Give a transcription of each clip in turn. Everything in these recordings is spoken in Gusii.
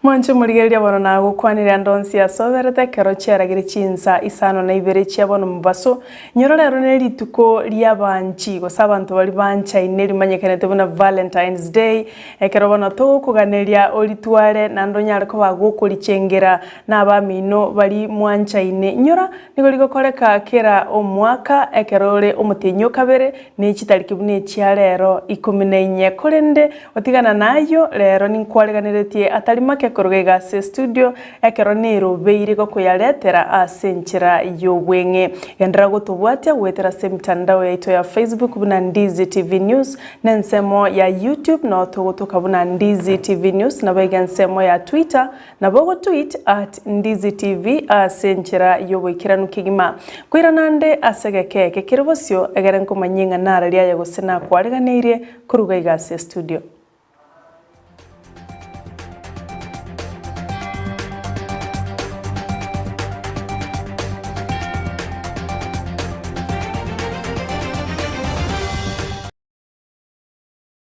Mwanche morigereria bono nagokwanire ande onsi ase oberete ekero chiaragire chinsa isano na ibere chia bono mobaso. Nyora rero ne rituko ri'abanchi gose abanto baria banchaine rimanyekanete buna Valentine's Day. Ekero bono togokoganeria oritware naende onyare koba gokorichengera na abamino baria mwanchaine. Nyora nigo rigokoreka kera omwaka ekero ore omotienyi o kabere ne chitariki buna echia rero ikomi na inye. Korende Gotigana nayio, rero ninkwareganeretie atari make koruga iga ase estudio, ekero nerobeire gokoyaretera ase enchera y'obweng'e. Genderera gotobwatia goetera ase emitandao yaito ya Facebook buna Ndizi TV News, na ensemo ya YouTube nao togotoka buna Ndizi TV News, naboigo ensemo ya Twitter nabo ogotweet at Ndizi TV ase enchera y'oboikeranu kegima. Koirana ande ase egeka eke kere bosio, egere nkomanyie ng'a narari aye gose nakwareganeirie Koruga iga ase estudio.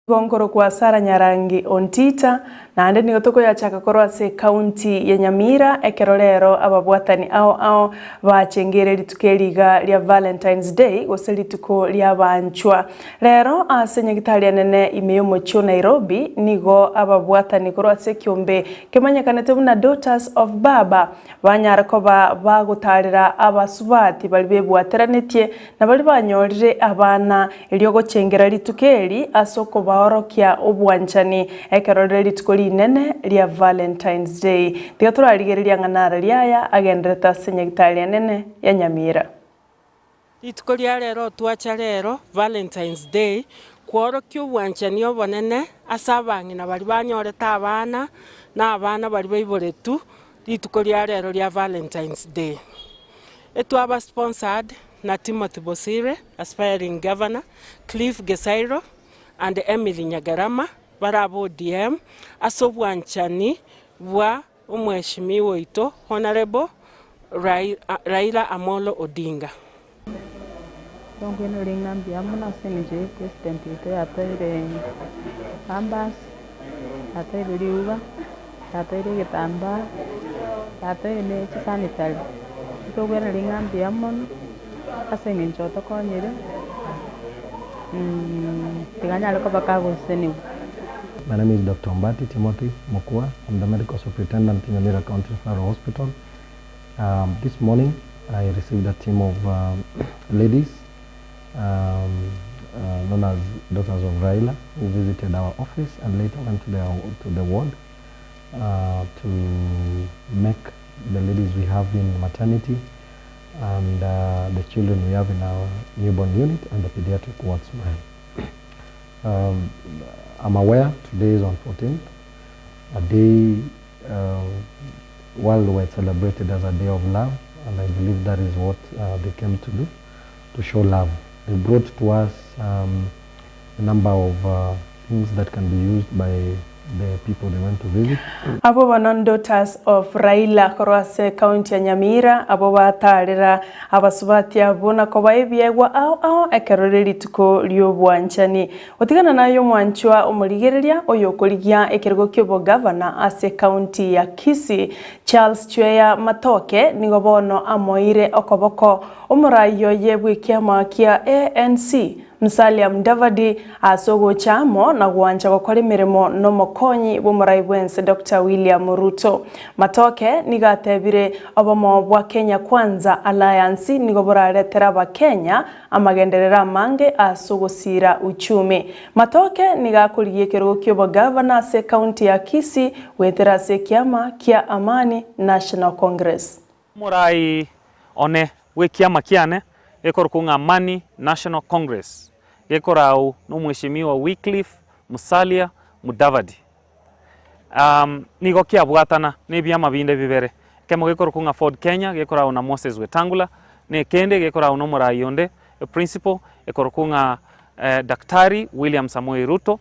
Gonkoro kwa Sarah Nyarangi Ontita, naende nigo tokoyachaka korwa ase ecounty ya Nyamira ekero rero ababwatani ao ao bachengire rituko eri iga ria Valentine's Day gose rituko ria abanchwa. Rero ase nyagitari enene ime y'omochie o Nairobi nigo ababwatani korwa ase ekiombe kemanyekanete buna Daughters of Baba banyare koba bagotarera abasubati baria bebwateranetie na baria banyorire abana erio gochengera rituko eri ase okobaorokia obwanchani ekero rire rituko rinene ria Valentine's Day. Tiga torarigereria ng'a narari aya agenderete ase nyagitari enene ya Nyamira. Rituko ria rero twacha rero, Valentine's Day, kworokia obwanchani obonene ase abang'ina baria banyorete abana, na abana baria baiboretwe rituko ria rero ria Valentine's Day. Etwaba sponsored na Timothy Bosire, aspiring governor, Cliff Gesairo and Emily Nyagarama bare aba ODM ase obwanchani bwa Omweshimiwa oito Honourable Raila Amolo Odinga. Nkoigwera ng'a mbuya mono ase eng'encho ya epresident oito yatoeire pampers, yatoeire riuga, yatoeire egetambaa, yatoeire ne chisanitary. Ntokoiraneria ng'a mbuya mono ase eng'encho otokonyire, tiga anyare koba kagosesenigwa. My name is Doctor Ombati Timothy Mokua, I'm the medical superintendent in Nyamira County Referral Hospital. Um, this morning I received a team of um, ladies um, uh, known as Daughters of Raila who visited our office and later went to, their, to the ward uh, to make the ladies we have in maternity and uh, the children we have in our newborn unit and the pediatric ward smile. Um, I'm aware today is on 14th, a day uh, worldwide celebrated as a day of love, and I believe that is what uh, they came to do, to show love. They brought to us um, a number of uh, things that can be used by the people they went to visit. Abwo bono Daughters of Raila korwa ase ekaunti ya Nyamira abwo batarera abasubati abwo na kobaa ebiegwa ao ao ekero rire rituko ri'obwanchani. Gotigana naye omwanchwa omorigereria oyokorigia ekerogo ki'obogavana ase ekaunti ya Kisii Charles Chweya Matoke nigo bono amoeire okoboko omorai oye bw'ekiama kia ANC Musalia Mudavadi ase ogocha amo na gwancha gokora emeremo nomokonyi bw'omorai bw'ense Doctor William Ruto. Matoke nigo atebire obomo bwa Kenya Kwanza Alliance nigo boraretere abakenya amagenderero amange ase ogosiira uchumi. Matoke nigo akorigia ekerogo ki'obogavana ase ekaunti ya Kisii goetera ase ekiama kia Amani National Congress. Omorai one bw'ekiama kiane gekorokwa ng'a Amani National Congress, gekorau n'Omweshimiwa Wycliffe Musalia Mudavadi. Nigo kiabwatana nebiama binde bibere, ekemo gekorokwa ng'a Ford Kenya gekorau na Moses Wetangula, na ekende gekorau nomorai onde eprinciple ekorokwa ng'a Daktari William Samoei Ruto.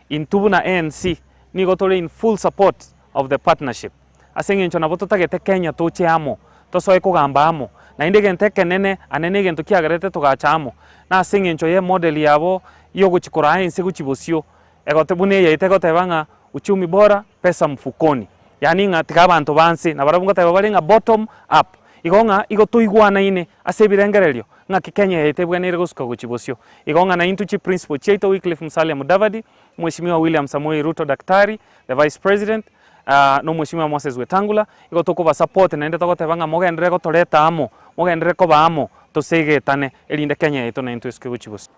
Intwe buna ANC nigo tore in full support of the partnership. Ase engencho nabo totagete Kenya toche amo, tosoe kogamba amo, naende egento ekenene ane negento kiagerete togacha amo, nase engencho y'emodel yabo yogochi koraa ense gochia bosio, egote buna eyaito egoteba ng'a uchumi bora, pesa mfukoni. Yaani ng'a tiga abanto ba nse nabarabwo ngoteba bare ng'a bottom up. Igo ng'a igo toigwanaine ase ebirengererio ng'aki Kenya yaito ebweneire gosuka gochia bosio. Igo ng'a naintwe chiprinciple chiaito Wycliffe Musalia Mudavadi, Mweshimiwa William Samoei Ruto Daktari, the Vice President, na Omweshimiwa Moses Wetangula, igo tokobasupport naende togoteba ng'a mogenderere gotoreta amo, mogenderere koba amo, tosegetane erinde Kenya yaito naintwe esuke gochia bosio.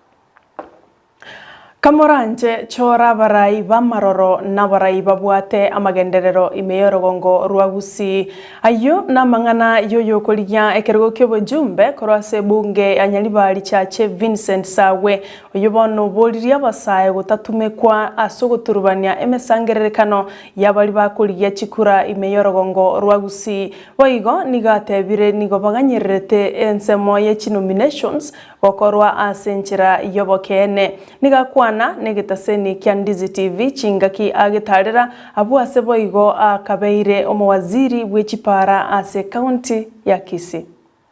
Kamoranche chora abarai b'amaroro na abarai babwate amagenderero ime y'orogongo rwa Gusii. Ayio namang'ana y'oyokorigia ekerogo ki'obojumbe korwa ase ebunge ya Nyaribari Chache Vincent Sagwe, oyio bono oboririe abasae gotatumekwa ase ogoturubania emesangererekano y'abaria bakorigia chikura ime y'orogongo rwa Gusii. Boigo nigo atebire nigo baganyererete ensemo ye chinominations Gokorwa ase enchera y'obokeene. Nigo akwana negetaseni kia Ndizi TV chingaki agetarera abwo ase boigo akabeire omowaziri bwe chipara ase ekaunti ya Kisii.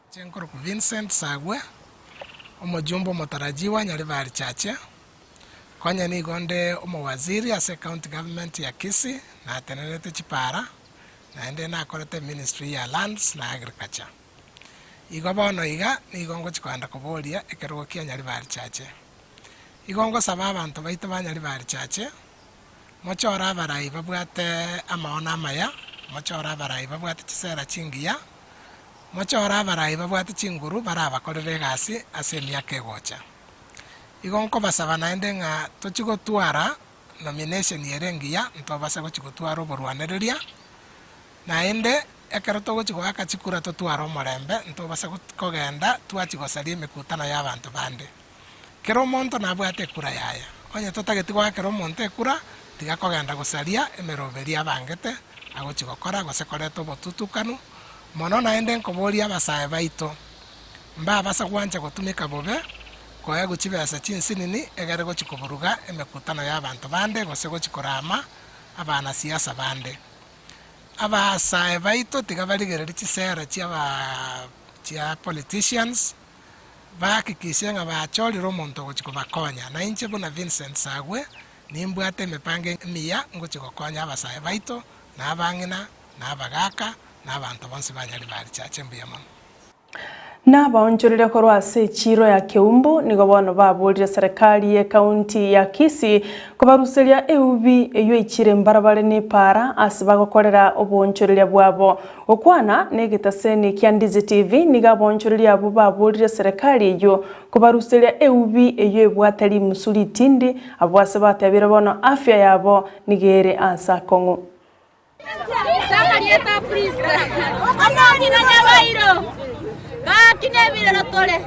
Inche nkorokwa Vincent Sagwe, omojumbe omotarajiwa Nyaribari Chache. Konya nigo nde omowaziri ase ecounty government ya Kisii, natenenerete chipara, naende nakorete eministry ya Lands na Agriculture. Igo bono iga nigo ngochia kogenda koboria ekerogo kia Nyaribari Chache. Igo ngosaba abanto baito ba Nyaribari Chache, mochore abarai babwate amaono amaya, mochore abarai babwate chisera chingiya, mochore abarai babwate chinguru barabakorere egasi ase emiaka egocha. Igo nkobasaba naende ng'a tochie gotwara nomination ere engiya, ntobase gochia gotwara oborwanereria, Naende ekero togochia goaka chikura totware omorembe, ntobasa kogenda twachia gosaria emekutano y'abanto bande. Kera omonto nabwate ekura yaye. Onye totageti goakera omonto ekura, tiga kogenda gosaria emeroberio abangete agochia gokora gose koreta obotutukanu. Mono naende nkoboria abasae baito, mbabasa gwancha gotumeka bobe, koegwa chibesa chinsinini egere gochia koburuga emekutano y'abanto bande gose gochia korama abanasiasa bande. Abasae baito tiga barigererie chisera chiaba chia politicians, bahakikishe ng'a bachorire omonto ogochia kobakonya. Na inche buna Vincent Sagwe, nimbwate emepango emiya ngochia gokonya abasae baito, na abang'ina, na abagaka, na abanto bonsi ba Nyaribari Church. Mbuya mono. Nabaonchoreria korwa ase echiiro ya Keumbu nigo bono baborire serikali y'ekaunti ya Kisii kobaruseria eubi eyio eichire mbarabare n'epaara ase bagokorera oboonchoreria bwabo. Gokwana negetaseni kia Ndizi TV nigo abaonchoreria abwo baborire serikali eyio kobaruseria eubi eyio ebwate rimusu ritindi abwo ase batebire bono afya yabo nigo ere ase akong'u. Amarieta a Priska, omong'ina Nyabairo, gaki nebirero tore,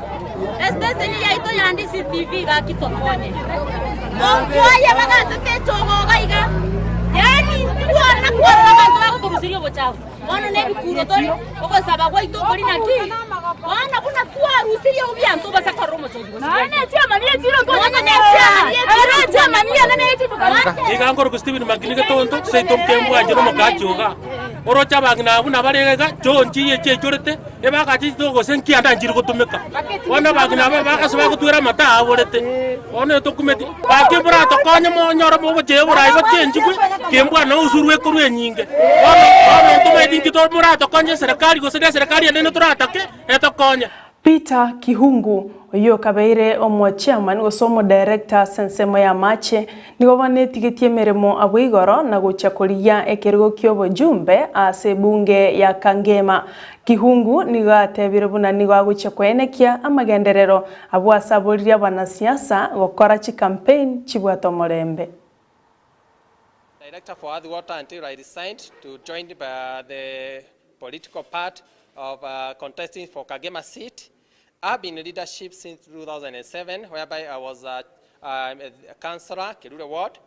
esiteseni yaito ya Ndizi TV gaki tokonye. Monkwaye bagasete echogo iga iga, yaani ntibwana kwarora abanto bagotoruseria obochafu. Bono nebikuro tore, ogosaba gwaito nkori naki? Bono buna twarusirie obianto obasa korora omochogi gose Iga nkorokwa Stephen Makini Getonto, seito nkembwanche na omokachi oga. Oroche abang'ina abwo buna bare iga, choo nchiiye chiaichorete, ebagache chitoka gose nkianda nchiri gotumeka. Bono abang'ina aba bagase bagotwera amata aborete, bono etokumeti, gaki mboratokonye monyore mogochia oborai bochenchigwe, kembwana usuru ekorwa enyinge. Bono bono ntomaeti nki to moratokonye eserekari gose na eserekari ende ntoratake, etokonye. Peter Kihungu, oyio okabeire omochairman gose omodirector ase ensemo y'amache, nigo bono etigetie emeremo abwo igoro na gochia korigia ekerogo ki'obojumbe ase ebunge ya Kangema. Kihungu nigo atebire buna nigo agochia koenekia amagenderero abwo ase aboririe abanasiasa gokora chicampaign chibwate omorembe. Director for Earth Water until I resigned to join the political part of contesting for Kagema seat. I've been in leadership since 2007, whereby I was a, a councillor, Kirure Ward.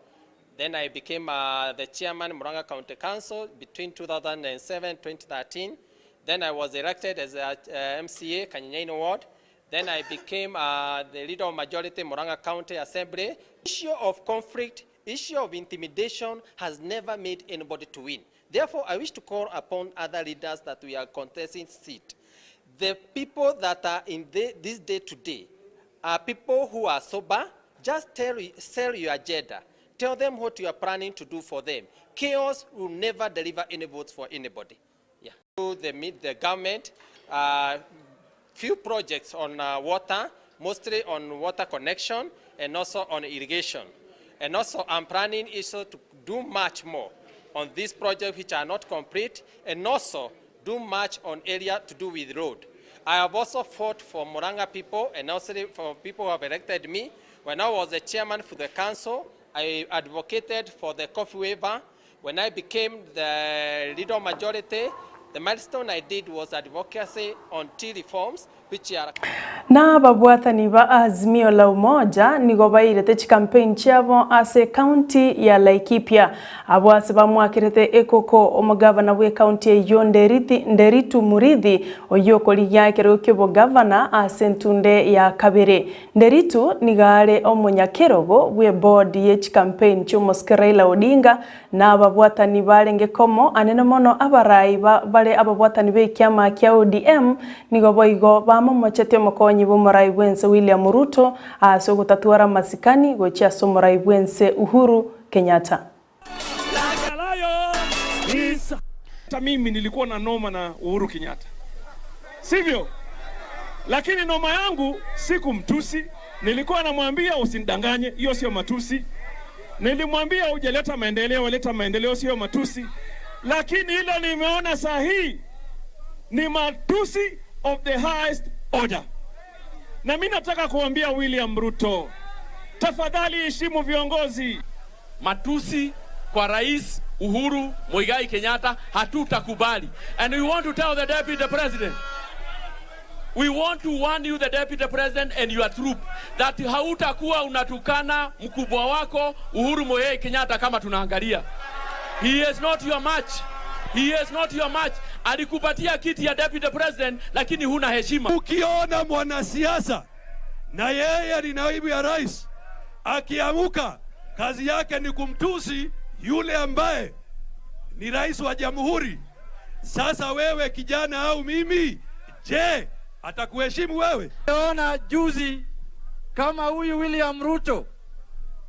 Then I became the chairman, Murang'a County Council between 2007 2013. Then I was elected as a MCA, Kanyenyaini Ward. Then I became the leader of majority, Murang'a County Assembly. Issue of conflict, issue of intimidation has never made anybody to win. Therefore, I wish to call upon other leaders that we are contesting seat. The people that are in this day today are people who are sober. Just tell, sell your agenda. Tell them what you are planning to do for them. Chaos will never deliver any votes for anybody. Yeah. To the, the government, few projects on water, mostly on water connection and also on irrigation. And also I'm planning also to do much more on these projects which are not complete and also do much on area to do with road. I have also fought for Murang'a people and also for people who have elected me. When I was the chairman for the council, I advocated for the coffee waiver. When I became the leader of majority, the milestone I did was advocacy on tea reforms, which are... Na ababwatani ba Azimio la Umoja nigo bairete chicampaign chiabo ase ecounty ya Laikipia. Abwo ase bamwakerete ekoko omogavana bw'ecounty eyio Nderithi Nderitu Murithi oyio okorigia ekerogo ki'obogavana ase entunde ya kabere. Nderitu nigo are omonyakerogo bw'eboard ye chicampaign chi'omosike Raila Odinga na ababwatani barenge komo anene mono abarai bare ababwatani b'ekiama kia ODM nigo boigo bamomochetie omokonyi bw'omorai bw'ense William Ruto ase ogotatwara amasikani gochia ase omorai bw'ense Uhuru Kenyatta. Hata mimi nilikuwa na noma na Uhuru Kenyatta, sivyo? Lakini noma yangu si kumtusi. Nilikuwa namwambia usinidanganye, hiyo sio matusi. Nilimwambia hujaleta maendeleo, leta maendeleo, sio matusi. Lakini ile nimeona saa hii ni matusi of the highest order. Na mimi nataka kuambia William Ruto, tafadhali heshimu viongozi. Matusi kwa Rais Uhuru Muigai Kenyatta hatutakubali. And we want to tell the deputy president, we want to warn you the deputy president and your troop that hautakuwa unatukana mkubwa wako Uhuru Muigai Kenyatta kama tunaangalia. He is not your match. He is not your match. Alikupatia kiti ya deputy president lakini huna heshima. Ukiona mwanasiasa na yeye ni naibu ya rais akiamuka, kazi yake ni kumtusi yule ambaye ni rais wa jamhuri. Sasa wewe kijana au mimi, je, atakuheshimu wewe? Ona juzi kama huyu William Ruto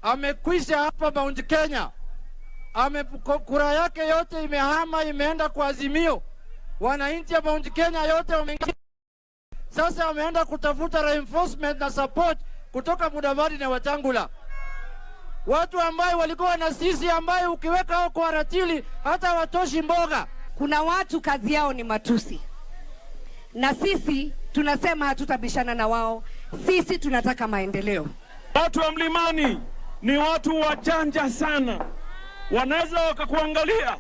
amekwisha hapa Mount Kenya, ame kura yake yote imehama imeenda kwa Azimio. Wananchi wa Mount Kenya yote wameingia sasa, ameenda kutafuta reinforcement na support kutoka Mudavadi na Wetangula, watu ambaye walikuwa na sisi, ambaye ukiweka hao kwa ratili hata watoshi mboga. Kuna watu kazi yao ni matusi, na sisi tunasema hatutabishana na wao. Sisi tunataka maendeleo. Watu wa mlimani ni watu wajanja sana, wanaweza wakakuangalia.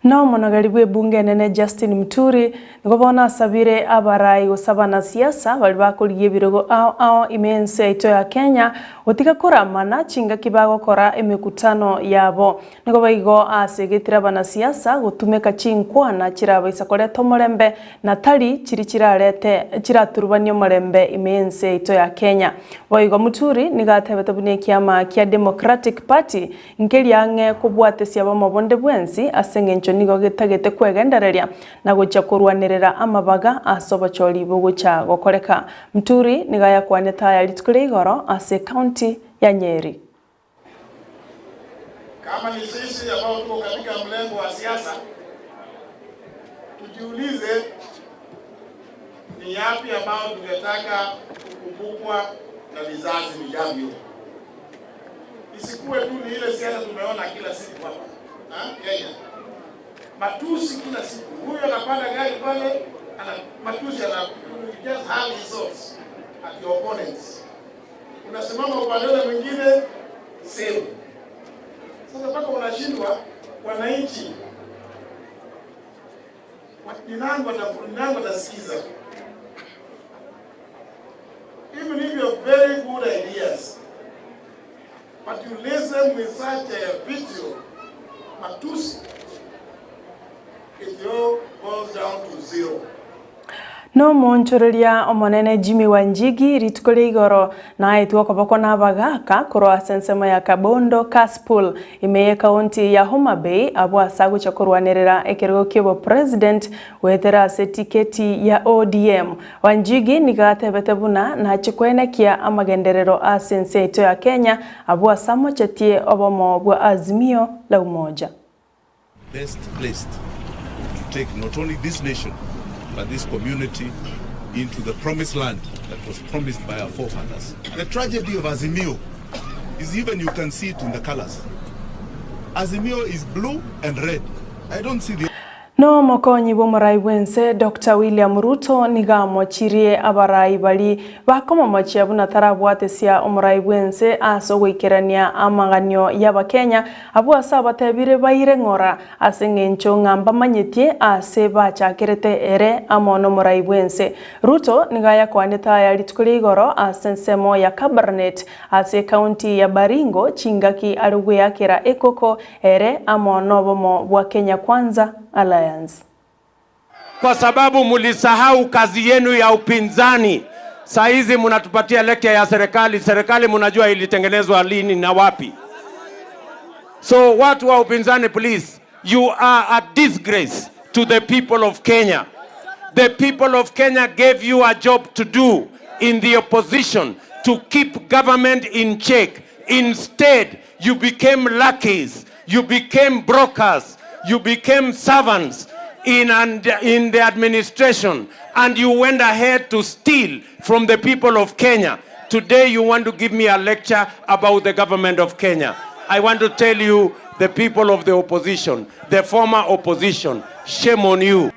No monogari bw'ebunge enene Justin Muturi nigo bono asabire abarai gose abanasiasa bari bakorigia ebirogo ao ao ime ense yaito ya Kenya gotiga koramana chingaki bagokora emekutano yabo. Nigo baigo asegetire abanasiasa gotumeka chinkwana chirabaisa koreta omorembe na tari chiri chirarete chiraturubania omorembe ime ense yaito ya Kenya. Boigo Muturi nigo atebete buna ekiama kia Democratic Party nkeriang'e kobwatesia bamobonde bwensi ase eng'encho nigo getagete kwegendereria na gochia korwanerera amabaga ase obochori bogocha gokoreka. Muturi nigo ayakwanete aya rituko ria igoro ase county ya Nyeri. Kama ni sisi ambao tuko katika mlengo wa siasa, tujiulize ni yapi ambao tungetaka kukumbukwa na vizazi vijavyo. Isikuwe tu ni ile siasa tumeona kila siku hapa Kenya, matusi kila siku. Huyu anapanda gari pale, ana matusi, ana just hurl insults at your opponents. Unasimama upande ule mwingine same. Sasa mpaka unashindwa wananchi ni nani watasikiza? Even if you have very good ideas, but you listen with such a video, matusi, it all goes down to zero. Nomoonchoreria omonene Jimmy Wanjigi rituko ria igoro naetwe okoboko nabagaaka korwa ase ensemo ya Kabondo Kasipul ime y'ekaunti ya Homa Bay abwo ase agocha korwanerera ekerogo ki'obopresident goetera ase tiketi ya ODM. Wanjigi nigo atebete buna nache koenekia amagenderero ase ense yaito ya Kenya abwo ase amochetie obomo bwa Azimio la Umoja. Best placed to take not only this nation but this community into the promised land that was promised by our forefathers. The tragedy of Azimio is even you can see it in the colors. Azimio is blue and red. I don't see the Nomokonyi bw'omorai bw'ense Doctor William Ruto nigo amochirie abarai baria bakomomochia buna tarabwatesia omorai bw'ense ase ogoikerania amaganio y'Abakenya Abwo ase abatebire baire ng'ora, ase engencho ng'a mbamanyetie aase bachakerete ere amo nomorai bw'ense. Ruto nigo ayakwanete aya rituko ria igoro ase ensemo ya Kabarnet ase ekaunti ya Baringo chingaki are gweakera ekoko ere amo nobomo bwa Kenya Kwanza Alliance. Kwa sababu mulisahau kazi yenu ya upinzani. Saa hizi munatupatia lecture ya serikali. Serikali munajua ilitengenezwa lini na wapi? So watu wa upinzani, please, you are a disgrace to the people of Kenya. The people of Kenya gave you a job to do in the opposition to keep government in check. Instead, you became lackeys, you became brokers, you became servants in, and, in the administration, and you went ahead to steal from the people of Kenya. Today, you want to give me a lecture about the government of Kenya. I want to tell you, the people of the opposition, the former opposition, shame on you.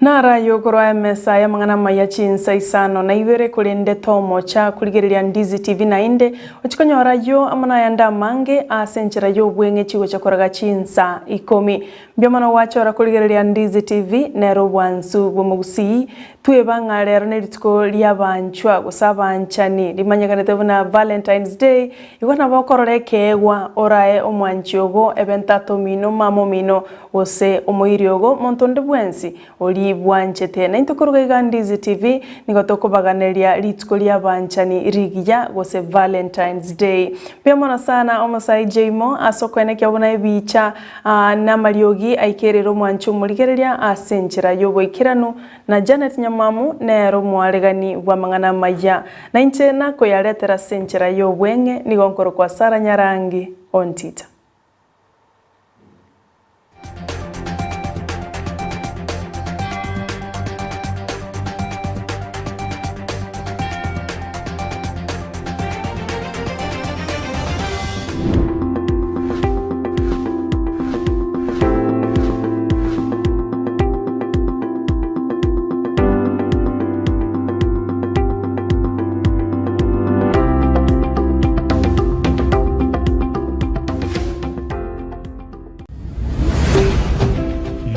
Naro ayio korwa emesa y'amang'ana amaya chinsa isano na ibere, korende tomocha korigereria Ndizi TV naende, ochie konyora ayio amo nayande amange ase enchera y'obweng'e chigocha koraga chinsa ikomi. Mbuya mono gwachora korigereria Ndizi TV, nere obwansu bw'omogusii. Tweba ng'a rero nerituko ri'abanchwa gose abanchani rimanyekanete buna Valentine's Day, igo nabo okorora ekeegwa orae omwanchi ogo ebe ntata omino, mama omino, gose omoiri ogo, monto onde bwensi oria bwanchete. Naintwe koruga iga Ndizi TV nigo tokobaganeria rituko ri'abanchani rigiya gose Valentine's Day. Mbuya mono sana omosae Jaymo ase okoenekia buna ebicha namariogi aikerire omwanchi omorigereria ase enchera y'oboikeranu Na Janet Nyamwamu nere omoaregani bw'amang'ana amaya, na inche nakoyaretera ase enchera y'obweng'e, nigo nkorokwa Sarah Nyarangi Ontita.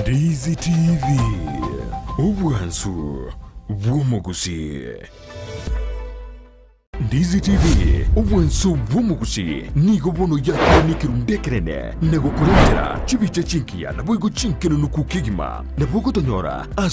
Ndizi TV, obwansu bw'omogusii. Ndizi TV, obwanso bw'omogusi, nigo bono yakire nekerundu ekenene na gokorentera chibicha chingiya naboigo chinkenenuku kegima. Nabo ogotonyora ase.